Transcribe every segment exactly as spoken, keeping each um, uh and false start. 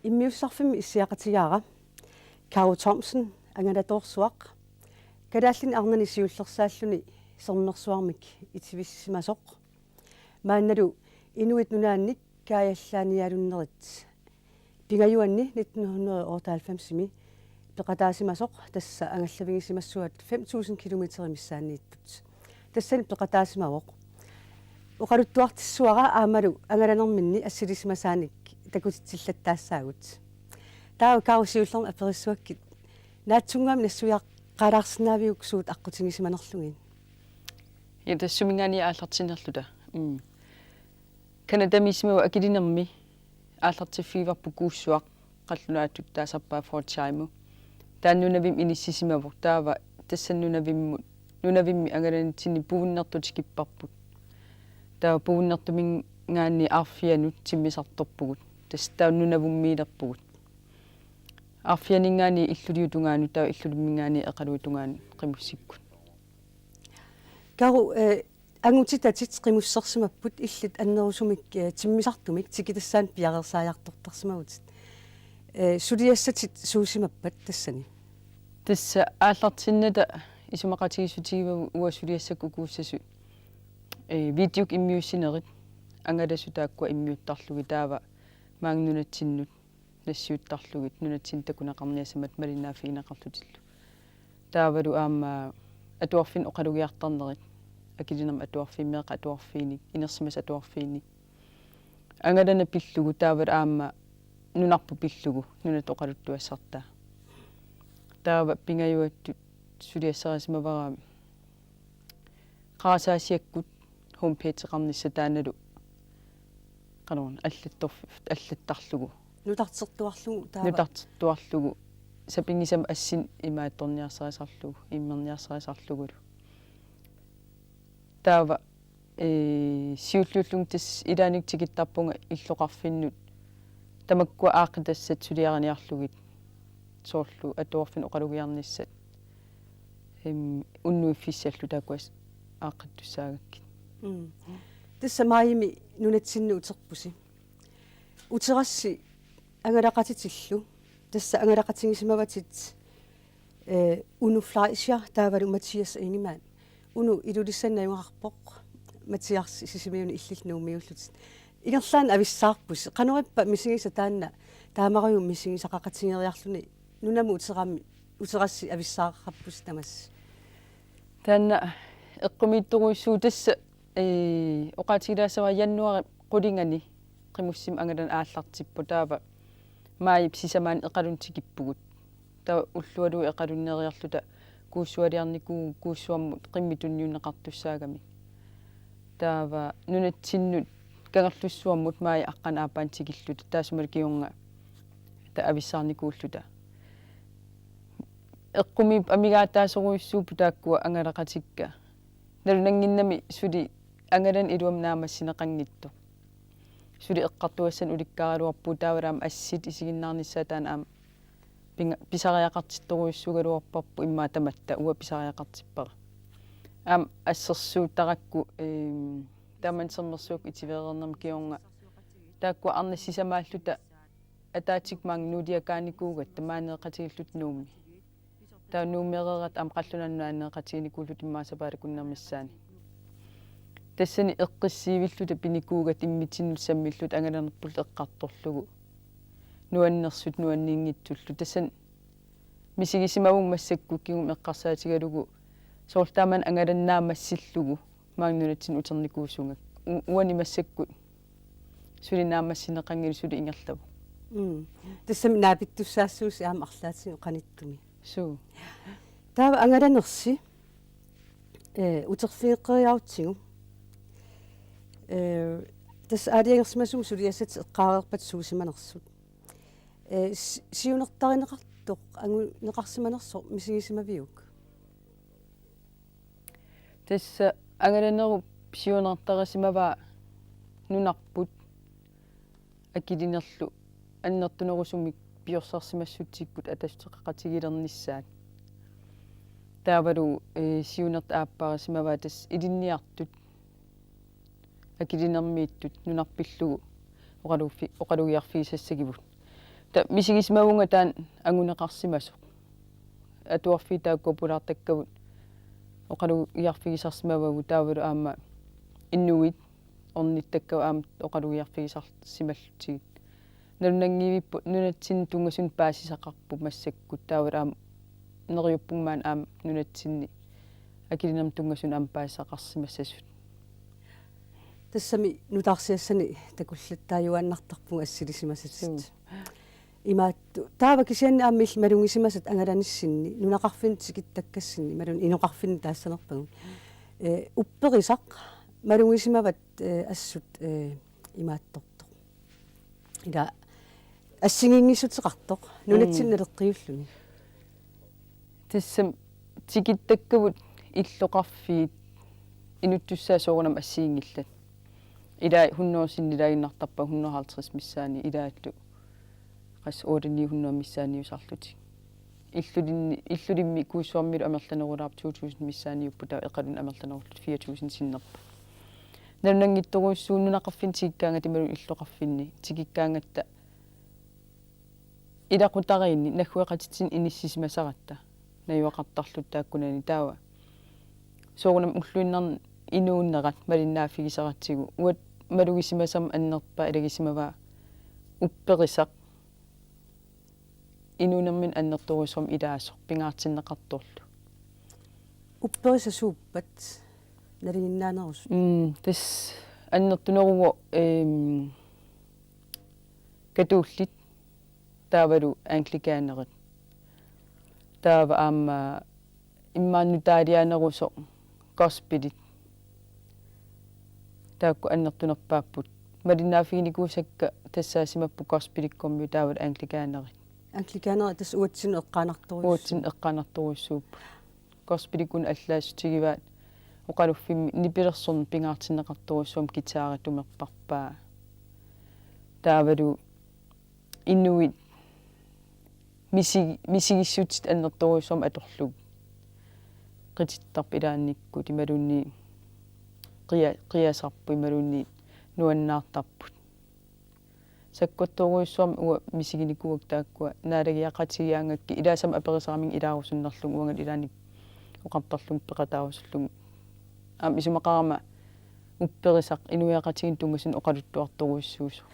Immiussisarfimmi issiaqatigaara Karo Thomsen, angalatoorsuaq, Kalaallit Arnani siullersaalluni sermersuarmik itivissisimasoq. Maannalu Inuit Nunaannik kaajallaanialunnerit pingajuanni nitten hundrede og otteoghalvfems-imi peqataasimasoq, tassa angallafigisimassuat fem tusind kilometerit missaanniittut. Tassani peqataasimavoq. Oqaluttuartissavara aammalu angalanerminni assilisimasaanik takutitsillattaassaagut. Taava Karo, siullermik aperissuakkit: naatsunnguamik nassuiaqqaalaarsinnaaviuk suut aqqutigisimanerlugit? Ja, tassa suminngaanniit aallartinnerluta. Mm. Canadamiissimavoq, akilinermi aallartiffigivarput kuussuaq, qallunaatut taasarpaat full time. Taanna nunavimmi inissisimavoq, taava tassa nunavimmut, nunavimmi angalanitsinni puigunnertut tikipparput. Taava puigunnertuminngaanniit aarfianut timmisartorpugut. Tassa taava nunavummiilerpugut. Aarfianinngaanniit illuliup tungaanut, taava illulimminngaanniit eqaluup tungaanut qimussikkut. Karo, eh, angutitatit qimussersimapput, illit annerusumik, eh, timmisartumik tikitassaanik piareersaajartortarsimavutit. Eh, suliassatit suusimappat tassani? Tassa aallartinnata isumaqatigiissutigaara uanga suliassakka ukuussasut, eh, videot immiussinerit, angalasut taakkua immiuttarlugit, taava maanga nunatsinnut nassiuttarlugit, nunatsinni takuneqarniassammata malinnaaffigineqarlutillu. Taavalu aamma atuarfinni oqalugiartarnerit, akilinermi atuarfiit, meeqqat atuarfiinnik, inersimasut atuarfiinnik. Angalaneq pillugu, taavalu aamma nunarput pillugu, nunatta oqaluttuassartaa. Taava pingajuattut suliassarisimavara qarasaasiakkut homepageqarnissaq, taannalu qanoruna allattorf-, allattarlugu. Nutartertuarlugu taava? Nutartertuarlugu, sapinngisamik assinnik imaattorniarsarisarlugu, immerniarsarisarlugulu. Taava, eh, siulliulluni tassa ilaanni tikittarpunga illoqarfinnut tamakkua aaqqitassat suliariniarlugit, soorlu atuarfinni oqalugiarnissat, em, unnuiffissallu, taakkua aaqqittussaagakkit. Mm. Tassa maajimi nunatsinnut uterpusi. Uterassi angalaqatitillu. Tassa angalaqatigisimavatit, eh, Uno Fleischer taavalu Mathias Ingemann. Uno Ilulissani najugaqarpoq, Mathias Sisimiuni, illit Nuummiullutit. Ingerlaannaq avissaarpusi. Qanorippa misigisat taanna, taamarujuk misigisaqaqatigeriarluni, nunamut uterami, uterassi avissaaqaqarpusi tamassi? Taanna eqqumiitsorujussuuvoq, tassa, ee, oqaatigilaassavara januaarip qulingani qimussimik angalaneq aallartippoq, taava maajip sisamaani eqalunneq tikippugut. Taava ullualuit eqalunneeriarluta kuussualiarnikuuvugut, kuussuarmut qimmit tunniunneqartussaagami. Taava nunatsinnut Kangerlussuarmut maajip aqqaneq-aappaanut tikilluta, taassumalu kingorna taava avissaarnikuulluta. Eqqumiipput amigaataasorujussuupput taakkua angalaqatikka. Nalunannginnami suli angalaneq iluamik naammassineqanngitsoq. Suli eqqartugassanik ulikkaaraluarpugut, taavalu aamma assit isiginnaarnissaat taanna aamma pinga-, pisariaqartittorujussuugaluarparput, immaqa tamatta uanga pisariaqartippara. Aamma assersuuttarakku, eem, taamani sermersuukkut itiveereernermi kingorna taakkua arnat sisamaalluta ataatsikkut maanga nuuliakaanikuugatta, maaneeqatigiilluta Nuummi. Taava Nuummeereeratta aamma qallunaat nunaaneeqatiginikuulluta immaqa sapaatip akunneri missaani. Tassani eqqissiivilluta pinikuugatta immitsinnut sammilluta angalanerpullu eqqartorlugu. Nuannersut nuanninngitsullu. Tassani misigisimavunga massakkut kingumut eqqarsaatigalugu, soorlu taamani angalaneq naammassillugu maanga nunatsinnut uternikuusunga. U-, uani massakkut suli naammassineqanngilaq, suli ingerlavoq. Mm. Tassami naapittussaassuusi aamma arlaatigut qanittumi. Suu. Taava angalanersi, eh, uterfigeqqeriarutsigu. Eh, tassa aalajangersimasumik suliassatit eqqaareerpata suusimanersut. Eh, si-, siunertarineqartoq anguneqarsimanersoq misigisimaviuk? Tassa angalanerup siunertarisimavaa nunarput akilinerlu annertunerusumik piorsarsimassutsikkut attassuteqaqatigilernissaat. Taavalu, eh, siunertaq aapparisimavaa tassa ilinniartut akilinermiittut nunarput pillugu oqaluffi-, oqalugiarfigisassagivut. Ta-, misigisimavunga taanna anguneqarsimasoq. Atuarfiit taakku pulaartakkavut oqalugiarfigisarsimavagut taavalu aamma inuit ornittakkavut aamma oqalugiarfigisarsimallutigit. Nalunanngivippoq nunatsinni tunngasunut paasisaqarpoq massakkut taavalu aamma neriuppunga maani aamma nunatsinni akilinermut tunngasunut aamma paasisaqarsimassasut. Tassami nutaarsiassani takullattaajuaannartarpugut assilisimasasut. Suu. Imaattoq taava kisianni aamma illit malugisimasat angalanissinni, nunaqarfinni tikittakkassinni, imaluunniit inoqarfinni taassanerpagut. Ee, upperisaq malugisimavat, ee, assut, ee, imaattortoq. Ila assigiinngissuteqartoq, nunatsinni Mm. naleqqiulluni. Tassami tikittakkavut illoqarfiit inuttussaat soorunami assigiinngillat. Ilai hundrede sinnilaannartarpaat, hundrede halvtreds missaani ilaallu. Qassit otte ni hundrede missaaniusarlutik. Illulinni, Illulimmi Kuussuarmilu amerlanerulaarpoq to tusind missaaniupput, taava Iqalunni amerlanerullutik fire tusind sinnerpoq. Nalunanngitsorujussuuvoq nunaqarfinni tikikkaangatta imaluunniit illoqarfinni tikikkaangatta ilaqutariinni naggueqatitsinni inissisimasaratta najugaqartarluta taakkunani taava. Soorunami ulluinnarni inuunerat malinnaaffigisaratsigu uanga malugisimasama annerpaaq ilagisimavaa upperisaq inuunermini annertoorujussuarmik ilaasoq pingaartinneqartorlu. Upperisaq suuppat nalinginnaanerusut? Mm, tassa annertuneruvoq, ehm, katuullit taavalu anglikanerit. Taava aamma immaqa nutaalianerusoq gospeli. Taakku annertunerpaapput. Malinnaaffiginikuusakka tassaasimapput gospeli, kormiu taavalu anglikanerit. Anglikanerit tassa uatsinnut eqqaanartorujussuupput. Uatsinnut eqqaanartorujussuupput. Gospeli una allaassutigivaat oqaluffimmi nipilersorneq pingaartinneqartorujussuarmik guitari tumerparpaa. Taavalu inuit misi-, misigissutsit annertoorujussuarmik atorlugit. Qitittarput ilaannikkut imaluunniit qia-, qiasarput imaluunniit nuannaartarput. Sakkortoorujussuarmik uanga misiginikuuakka taakkua naalagiaqatigigaangakkit, ilaasama aperisaramikkit ilaarusunnerlunga uangalu ilaanni oqartarlunga peqataarusullugu. Aamma isumaqarama upperisaq inuiaqatigiinnut tunngasunut oqaluttuartorujussuusoq.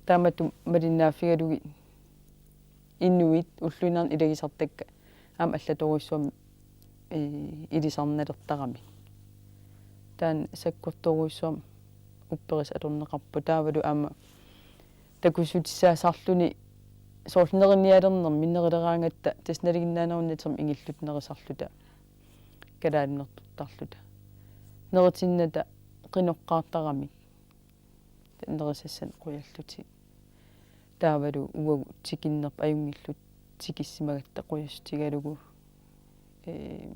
Taamatut malinnaaffigalugit inuit ulluinnarni ilagisartakkat aamma allatorujussuarmik, ee, ilisarnalertaramik. Taanna sakkortoorujussuarmik upperisaq atorneqarpoq taavalu aamma takussutissaasarluni soorlu nerinialernermi nerileraangatta tassa nalinginnaanerunnatik ingilluta nerisarluta kalaalinnertortarluta. Neritinnata qinoqqaartaramik. Nerisassanik qujallutik. Taavalu uagut tikinnerput ajunngillutik tikissimagatta qujassutigalugu, ee,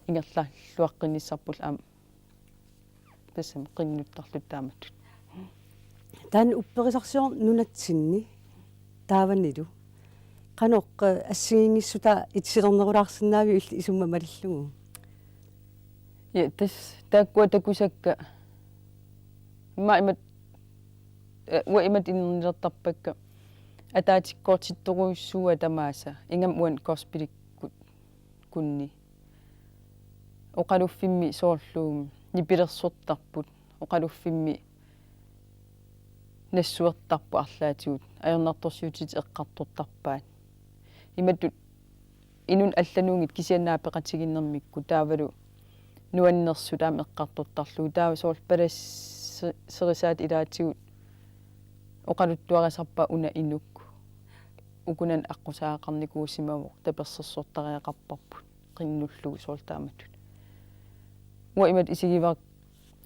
ingerlalluaqqinnissarpullu aamma tassami qinnuttarluta taamatut. Taanna upperisarsiorneq nunatsinni taavanilu qanoq, ee, assigiinngissutaa itilernerulaarsinnaaviuk illit isummat malillugu? Ja, tassa taakkua takusakka. Immaqa imatut, ee, uanga imatut inernilertarpakka. Ataatsikkoortittorujussuuara tamaasa. Ingammik uani gospelikkut kunni. Oqaluffimmi soorlu nipilersortarput. Oqaluffimmi nassuertarput arlaatigut. Ajornartorsiutit eqqartortarpaat. Imatut inunnut allanuunngitsoq kisianni naapeqatigiinnermikkut taavalu nuannersut aamma eqqartortarlugu. Taava soorlu palassi-, sirisaat ilaatigut oqaluttuarisarpaat una inuk. Ukunani aqqusaaqqarnikuusimavoq tapersersortariaqarparput qinnullugu soorlu taamatut. Uanga imatut isigivara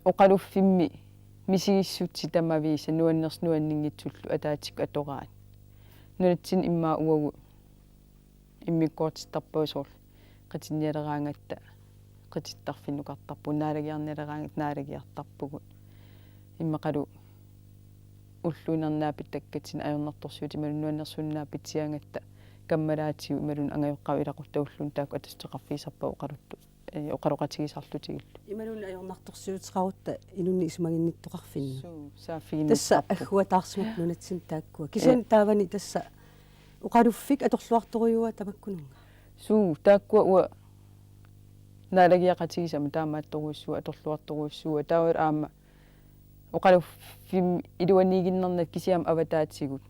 oqaluffimmi misigissutsit tamaviisa nuannersut nuanninngitsullu ataatsikkut atoraat. Nunatsinni immaqa uagut immikkoortittarpagut soorlu qitinnialeraangatta qitittarfinnukartarpugut, naalagiarnialeraangatta naalagiartarpugut. Immaqalu ulluinnarni naapittakkatsinnut ajornartorsiutit imaluunniit nuannersuinnaq naapitsigaangatta kammalaatigut imaluunniit angajoqqaavut ilaquttat ulluinnarni taakku attassuteqarfigisarpagut oqaluttut. eh, oqaloqatigisarlutigillu. Imaluunniit ajornartorsiuteqarutta inunnik isumaginnittoqarfinni. Suu, saaffiginnittarput. Tassa agguataarsimapput nunatsinni taakkua. Kisianni taavani tassa oqaluffik atorluartorujuua tamakkununnga. Suu, taakkua uanga naalagiaqatigisama taamaattorujussuuaat, atorluartorujussuuaat, taava aamma oqaluffimmi iluaniiginnarnata kisianni avataatigut.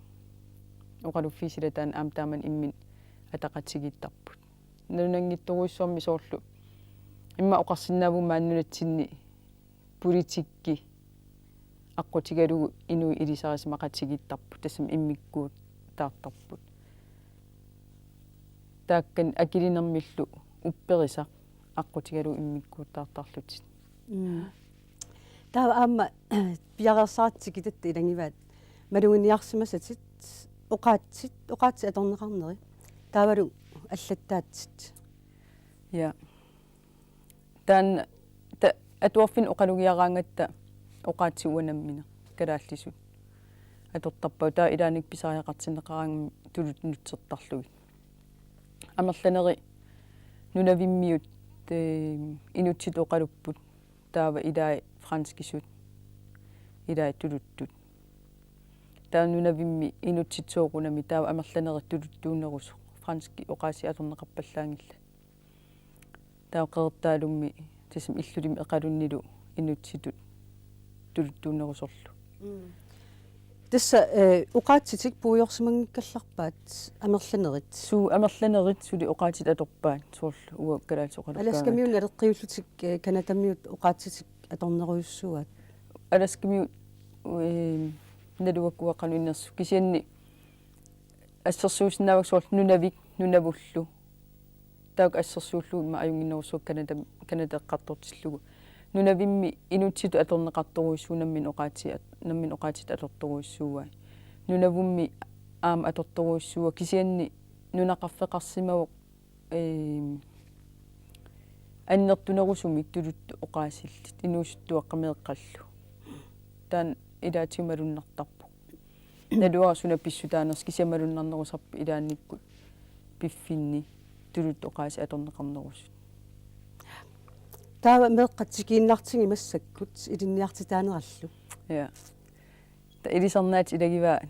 Oqaluffiit silataanni aamma taamani imminnut ataqatigiittarput. Nalunanngitsorujussuarmik soorlu immaqa oqarsinnaavunga maani nunatsinni politikki aqqutigalugu inuit ilisarisimaqatigiittarput, tassami immikkuutaartarput. Taakkani akilinermillu upperisaq aqqutigalugu immikkuutaartarlutik. Mm. Taava aamma piareersaratta tikitatta ilagivaat maluginiarsimasatit oqaatsit, oqaatsit atorneqarneri. Taavalu allattaatsit. Ja. Taanna ta-, atuarfinni oqalugiaraangatta oqaatsit uanga nammineq kalaallisut atortarpagut. Taava ilaanni pisariaqartinneqaraangamik tuluttut nutsertarlugit. Amerlanerit nunavimmiut, eh, inuttitut oqalupput, taava ilai franskisut, ilai tuluttut. Taava nunavimmi inuttitut soorunami, taava amerlanerit tuluttuunerusoq, franskit oqaasii atorneqarpallaanngillat. Taava Qeqertaalummi tassami Illulimi Eqalunnilu inuttitut tuluttuunerusorlu. Mm. Tassa, eh, oqaatsitik puigorsimanngikkallarpaat amerlanerit. Suu, amerlanerit suli oqaatsit atorpaat, soorlu uanga kalaallisut oqalukkaangatta. Alaskamiut naleqqiullutik, eh, Canadamiut oqaatsitik atornerujussuuaat. Alaskamiut, eh, naluakkuaqqanu innersu. Kisianni assersuusinnaavakka soorlu Nunavik, Nunavullu. Taakku assersuullugu immaqa ajunnginnerusukkat Canada, Canada eqqartortillugu. Nunavimmi inuttitut atorneqartorujussuuvoq, nammineq oqaatsit, nammineq oqaatsit atortorujussuuai. Nunavummi aamma atortorujussuuvoq, kisianni nunaqarfeqarsimavoq, eem, annertunerusumik tuluttut oqaasillit inuusuttuaqqat meeqqallu. Taanna ilaatigut malunnartarpoq. Naluara suna pissutaanersoq, kisianni malunnarnerusarpoq ilaannikkut piffinni tuluttut oqaasii atorneqarnerusut. Taava meeqqat tikiinnartigit massakkut ilinniartitaanerallu. Ja. Ta-, ilisarnaat ilagivaat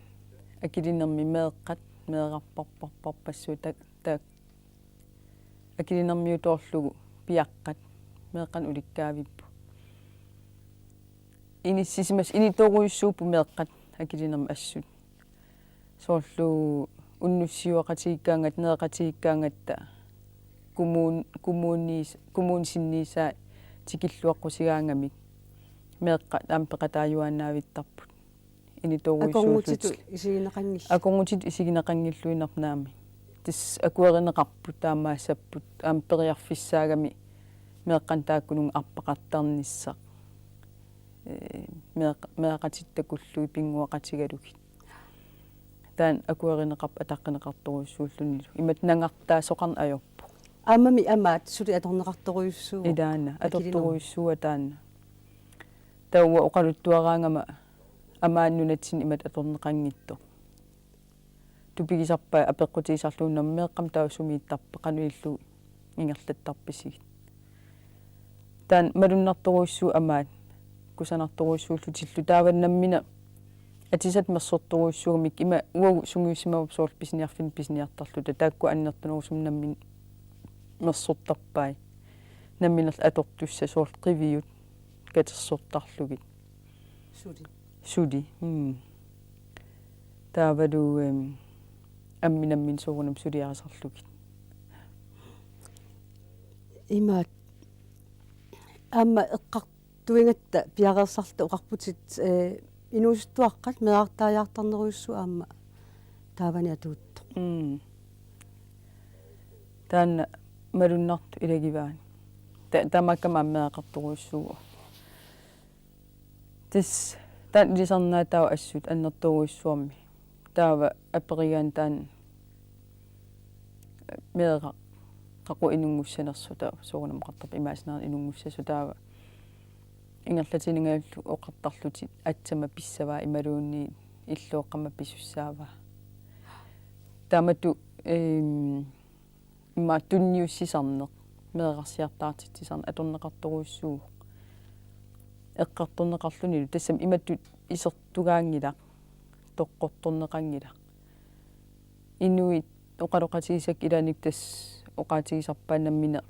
akilinermi meeqqat, meerarparparparpassuit ta-, ta-, akilinermiutoorlugu piaqqat, meeqqanik ulikkaavipput. Inissisimas-, initoorujussuupput meeqqat akilinermi assut. Soorlu unnussiuaqatigiikkaangatta, nereqatigiikkaangatta, kommun-, kommuniis-, kommunit sinniisaat tikilluaqqusigaangamik meeqqat aamma peqataajuaannaavittarput. Initoorujussuullutik. Akornutitut isigineqanngilluinnarput. Akornutitut isigineqanngilluinnarput naamik. Tassa akuerineqarput taamaassapput aamma periarfissaagami meeqqanik taakkununnga arpaqartarnissaq. Ee, meeq-, meeraqatittakullu pinnguaqatigalugit. Taanna akuerineqarpoq ataqqineqartorujussuullunilu. Imatut nangartaasoqarneq ajorpoq. Aammami amaat suli atorneqartorujussuuvoq. Ilaana, akilinermi. Atortorujussuuvoq taanna. Taava oqaluttuaraangama amaani nunatsinni imatut atorneqanngitsoq. Tupigisarpaat apeqqutigisarlugu, nammineq meeqqami taava sumiittarpa, qanoq ilillugu ingerlattarpisigit. Taanna malunnartorujussuuvoq amaat, kusanartorujussuullutillu, taava nammineq atisat mersortorujussuugamik, ima uagut sungiussimavarput soorlu pisiniarfinni pisiniartarluta, taakku annertunerusumik nammineq mersortarpai. Namminerlu atortussat soorlu qiviut katersortarlugit. Suli. Suli. Mm. Taavalu, em, ammi nammineq soorunami suliarisarlugit. Imaat aamma eqqartuigatta piareersarluta oqarputit, eh, inuusuttuaqqat meerartaajaartarnerujussuuvoq aamma taavani atuuttoq. Mm. Taanna malunnartoq ilagivaat. Ta-, taamaakkami aamma meeraqartorujussuuvoq. Tassa taanna ilisarnaat taava assut annertoorujussuarmik. Taava aperigaanni taanna meeraq qaqu inunngussanersoq, taava soorunami oqartarpa, imaassinarani inunngussasoq, taava ingerlatiinnarlugu oqartarlutik aatsaat pissavaa imaluunniit illooqqama pisussaavaa. Taamatut, eem, immaqa tunniussisarneq. meerarsiartaartitsisarneq atorneqartorujussuuvoq. Eqqartorneqarlunilu tassami imatut isertugaanngilaq, toqqortorneqanngilaq. Inuit oqaloqatigisakka ilaanni tassa oqaatigisarpaat nammineq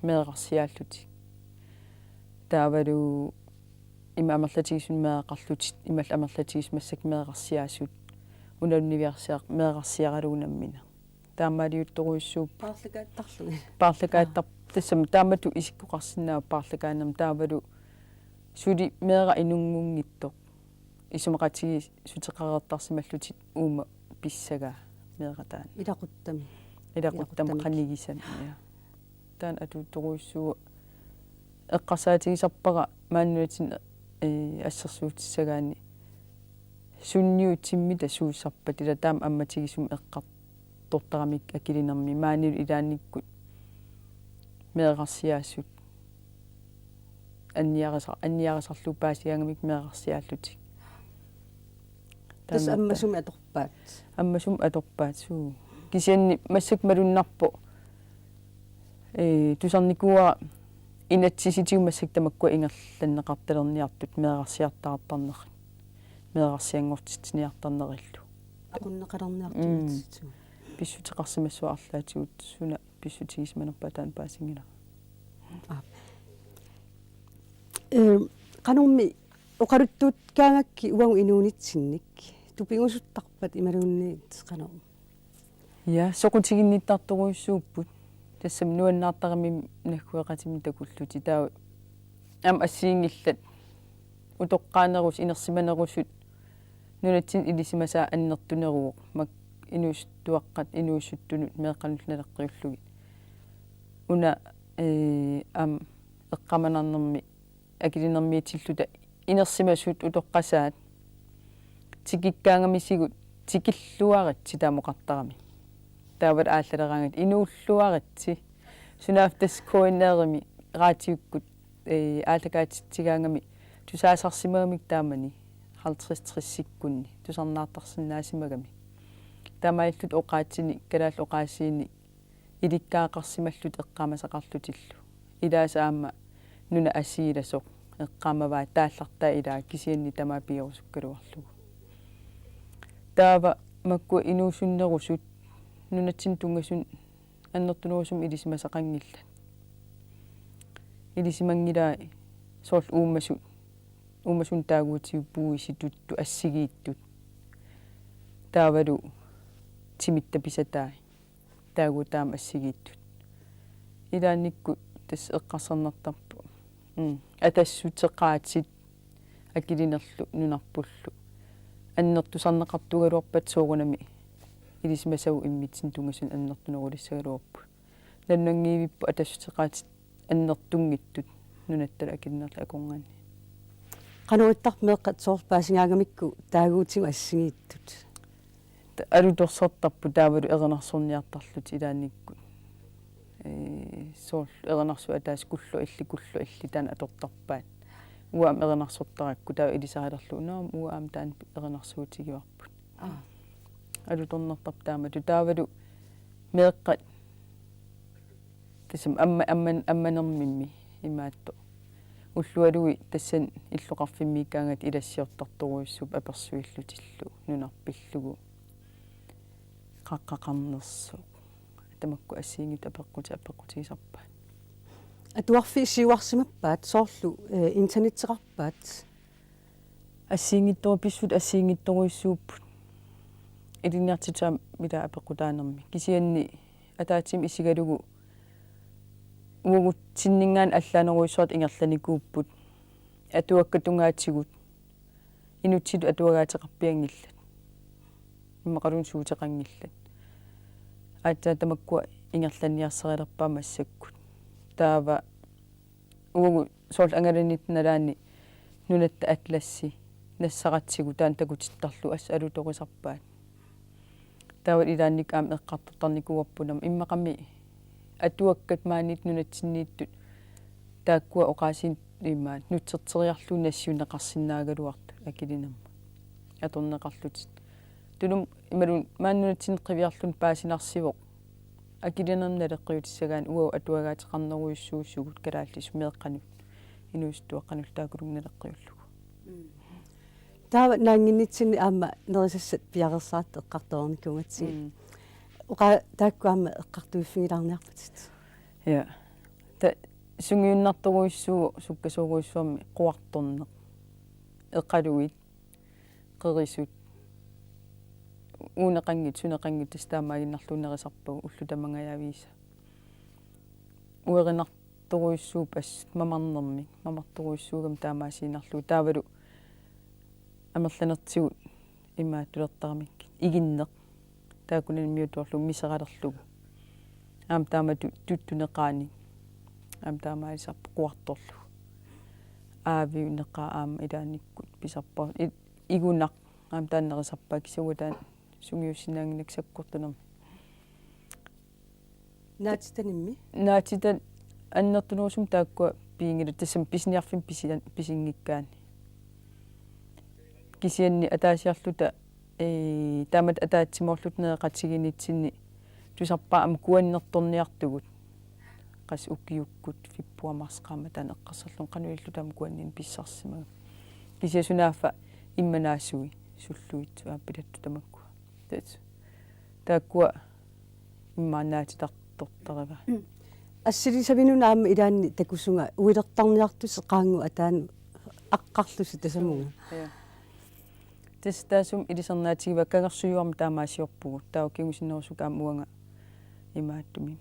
meerarsiaallutik. Taavalu ima amerlatigisut meeraqarlutik, imalu amerlatigisut massakkut meerarsiaasut. Una niviarsiaq meerarsiaralugu nammineq. Taamaaliuttorujussuupput. Paarlakaattarlugit. Paarlakaattar-, tassami taamatut isikkoqarsinnaavoq paarlakaanermi taavalu suli meeraq inunngunngitsoq. Isumaqatigiissuteqareertarsimallutik uuma pissagaa meeraq taanna. Ilaquttami. Ilaquttami. Ilaquttami qanigisami, ja. Taanna atuuttorujussuuvoq eqqarsaatigisarpara maani nunatsinni, eh, assersuutissagaanni sunniutit timmita suusarpat ila taama ammatigisumik eqqartortaramik akilinermi maanilu ilaannikkut meerarsiaasut anniarisar-, anniarisarlugu paasigaangamik meerarsiaallutik. Tassa taamatta. Ammasumik atorpaat. Ammasumik atorpaat, suu. Kisianni massakkut malunnarpoq, ee, tusarnikuuara inatsisitigut massakkut tamakkua ingerlanneqartalerniartut meerarsiartaartarnerit. Meerarsianngortitsiniartarnerillu. Aqunneqalerniartut. Mm. Inatsisitigut. Pissuteqarsimassuat arlaatigut suna pissutigisimanerpaat taanna paasinngilaq. Aap. Ee, qanormi oqaluttuukkaangakkit uagut inuunitsinnik tupigusuttarpat imaluunniit qanoq? Ja, soqutiginnittartorujussuupput. Tassami nuannaartaramik naggueqatimik takullutik. Taava aamma assigiinngillat utoqqaanerusut, inersimanerusut nunatsinni ilisimasaat annertuneruvoq, makku inuusuttuaqqat inuusuttunut meeqqanullu naleqqiullugit. Una, ee, aamma eqqaamanarnermi akilinermiitilluta inersimasut utoqqasaat tikikkaangamisigut tikilluaritsi taama oqartarami. Taavalu aallaleraangatta inuulluaritsi. Sunaaffa tassa K N R-imi raatiukkut, ee, aallakaatitsigaangami tusaasarsimagamik taamani halvtreds tressikkunni tusarnaartarsinnaasimagami. Taamaalilluta oqaatsinik, kalaallit oqaasiinik ilikkagaqarsimalluta eqqaamasaqarlutillu. Ilaasa aamma nunap asiilasoq eqqaamavaa taallartaa ilaa kisianni tamaat pigerusukkaluarlugu. Taava makkua inuusunnerusut nunatsinni tunngasunut annertunerusumik ilisimasaqanngillat. Ilisimanngilai soorlu uumasut, uumasunut taaguutigut puisip tuttut assigiittut. Taavalu timitta pisatai. Taaguuta aamma assigiittut. Ilaannikkut tassa eqqarsarnartarpoq. Mm. Atassuteqaatit akilinerlu nunarpullu. Annertusarneqartuugaluarpat soorunami ilisimasavut immitsinnut tunngasunut annertunerulissagaluarput. Nalunanngivippoq atassuteqaatit annertunngitsut nunattalu akilinerlu akornanni. Qanoq ittarpa meeqqat soorlu paasigaangamikku taaguutigut assigiittut? Ta-, alutorsortarput taavalu erinarsorniartarlutik ilaannikkut. Ee, soorlu erinarsuup ataaseq kulloq illit, kulloq illit taanna atortarpaat. Uanga aamma erinarsortarakku taava ilisarilerlugu, nå, uanga aamma taanna erinarsuutigivarput. Aa. Alutornartarput taamatut. Taavalu meeqqat tassami amma-, amma-, ammanermimmi imaattoq. Ullualuit tassani illoqarfimmiikkaangatta ilassiortartorujussuupput apersuillutillu nunarpillugu. Qaqqaqarnersoq. Tamakku assigiinngitsut apeqquti-, apeqqutigisarpaat. Atuarfik siuarsimappat soorlu, eh, internetteqarpat? Assigiinngitsoru-, pissutsit assigiinngitsorujussuupput. Ilinniartitsisut aamma ilaa apeqqutaanermi. Kisianni ataatsimut isigalugu uagutsinninngaanniit allaanerujussuartut ingerlanikuupput. Atuakkat tungaatigut. Inuttut atuagaateqarpianngillat. Immaqaluunniit suuteqanngillat. Aatsaat tamakkua ingerlanniarsarilerpaat massakkut. Taava uagut soorlu angalanitta nalaani Nunatta Atlassi nassaratsigu taanna takutittarlugu assut alutorisarpaat. Taava ilaannikkut aamma eqqartortarnikuuarput aamma immaqami atuakkat maaniittut nunatsinniittut taakkua oqaasiinik imaat nutserteriarlugit nassiunneqarsinnaagaluartut akilinermut atorneqarlutik. Tulumut imaluunniit maani nunatsinni qiviarluni paasinarsivoq Akilinermik naleqqiutissagaanni uagut atuagaateqarnerujussuusugut kalaallisut meeqqanut inuusuttuaqqanullu taakkununnga naleqqiullugu. Taava naannginnitsinni aamma nerisassat piareersaratta eqqartoreernikuugatsigit. Mm. Oqa taakku aamma eqqartuiffigilaarniarpatit. Ja. Ta sungiunnartorujussuuvoq sukkasoorujussuarmik quarterneq. Eqaluit, qerisut, uuneqanngitsut, suneqanngitsut tassa taamaaginnarlugu nerisarpagut ullut tamangajaviisa. Uerinartorujussuupput assut mamarnermik, mamartorujussuugami taamaasiinnarlugu. Taavalu amerlanertigut imaattulertaramikkit. Iginneq. Taakkunannga immiuttuarlugu miseralerlugu. Aamma taamatut tuttuneqaanik. Aamma taamaalisarpoq quarterlugu. Aaviuneqaaq aamma ilaannikkut pisarpara. I-, igunaq aamma taanna nerisarpaa kisianni taanna sungiussinnaannginnakku sakkortunermik. Naatitanimmi? Naatitat annertunerusumik taakkua piginngillat tassami pisiniarfimmi pisian-, pisinngikkaanni. Kisianni ataasiarluta, ee, taamatut ataatsimoorluta nereqatigiinnitsinni tusarpaat aamma kuannertorniartugut. Qassit ukiukkut februar marts qaammat taanna eqqarsarlunga qanoq ililluta aamma kuanninneq pissarsisimagami. Kisianni sunaaffa immaqa naasui sulluitsut aappilattut tamakkua. Tass-, taakkua immaqa naatitartortarivaat. Assilisaminut aamma ilaanni takusunga uilertarniartusi qaannguaq ataanut aqqarlusi tasamunga. Ja. Tassa taassuma ilisarnaatigivaa, kangersujuarmi taamaasiorpugut. Taava kingusinnerusukkut aamma uanga imaattumik.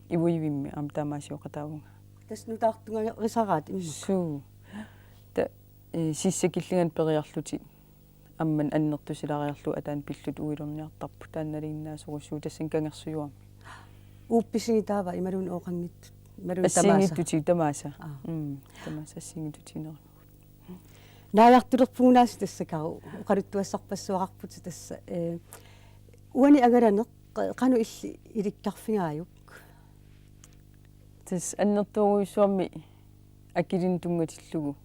Ivuivimmi aamma taamaasioqataavunga. Tassa nutaartugarisaraat immaqa. Suu. Ta-, ee, sissakillinganik periarlutik. Aamma annertusilaariarlugu ataanut pillutik uilerniartarput, taanna nalinginnaasorujussuuvoq tassani kangersujuarmi. Uuppisinngi taava imaluunniit ooqanngitsut? Imaluunniit tamaasa? Assigiinngitsutigut tamaasa. Aa. Mm, tamaasa assigiinngitsutigineqarput. Naajartulerpugut aasiit tassa, Karu, oqaluttuassarpassuaqarputit tassa, ee, uani angalaneq qanoq illit ilikkarfigaajuk? Tassa annertoorujussuarmik akilineq tunngatillugu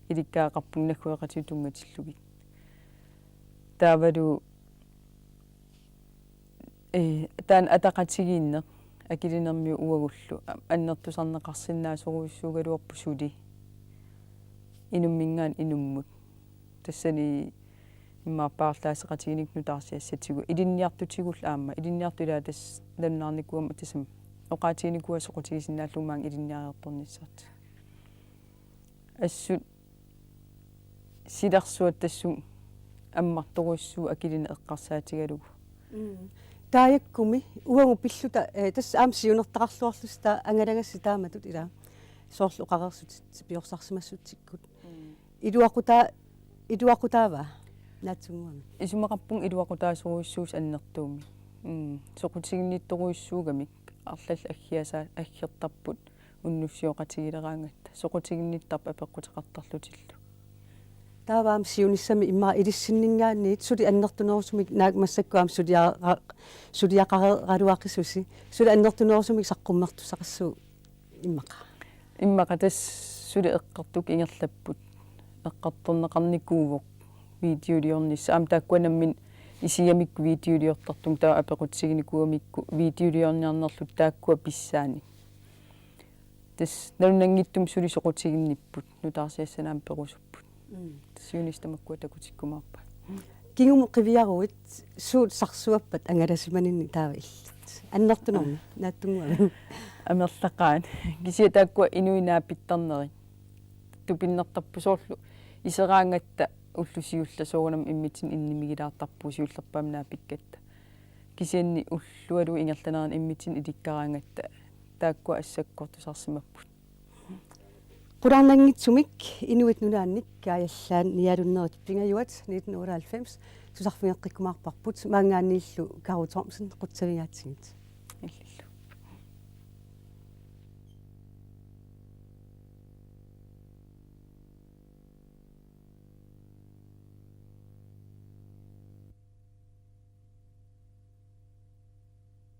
ilikkagaqarpunga naggueqatigut tunngatillugit. Taavalu, ee, taanna ataqatigiinneq akilinermiut uagullu a-, annertusarneqarsinnaasorujussuugaluarpoq suli inumminngaanniit inummut. Tassani immaqa paarlaaseqatigiinnikkut nutaarsiassatigut, ilinniartutigullu aamma, ilinniartut ilaat tassa nalunaarnikuugama tassami oqaatiginikuuaat soqutigisinnaallugu maanga ilinniariartornissartik. Assut silarsuattassut ammartorujussuupput akilineq eqqarsaatigalugu. Mm. Taajakkumi uagut pilluta, eh, tassa aamma siunertaqarluarlusi taava angalagassi taamatut ilaa. Soorlu oqareersutit piorsarsimassutsikkut. Mm. Iluaqutaa-, iluaqutaava naatsunnguamik? Isumaqarpunga iluaqutaasorujussuusoq annertuumik. Mm. Soqutiginnittorujussuugamik arlallit aggiasaa-, aggertarput unnussioqatigileraangatta. Soqutiginnittarput apeqquteqartarlutillu. Taava aamma siunissami immaqa ilissinninngaanniit suli annertunerusumik naak massakkut aamma suliara-, suliaqareraluaqisusi. Suli annertunerusumik saqqummertussaqassuugut immaqa. Immaqa tassa suli eqqartukkut ingerlapput. Eqqartorneqarnikuuvoq videoliornissaq. Aamma taakkua nammineq isigamikku videoliortartunga taava apeqqutiginikuugamikku videoliorniarnerluta taakkua pissaanik. Tassa nalunanngitsumik suli soqutiginnipput, nutaarsiassanik aamma perusupput. Mm. Tassa siunissaq tamakkua takutikkumaarpaat. Kingumut qiviaruit suut sarsuappat angalasimaninni taava illit? Annertunermi, ah, naatsunnguamik. Amerlaqaat. Kisianni taakkua inuit naapittarnerit. Tupinnertarput soorlu iseraangatta ulloq siulleq soorunami immitsinnut innimigilaartarpugut siullerpaamik naapikkatta. Kisianni ullualuit ingerlaneranni immitsinnut ilikkaraangatta taakkua assakkortusarsimapput. Qularnanngitsumik Inuit Nunaannik Kaajallaat nialunnerit pingajuat nitten otteoghalvfems tusarfigeqqikkumaarparput, maanngaanniillu Karu Thomsen, qutsavigaatsigit. Illillu.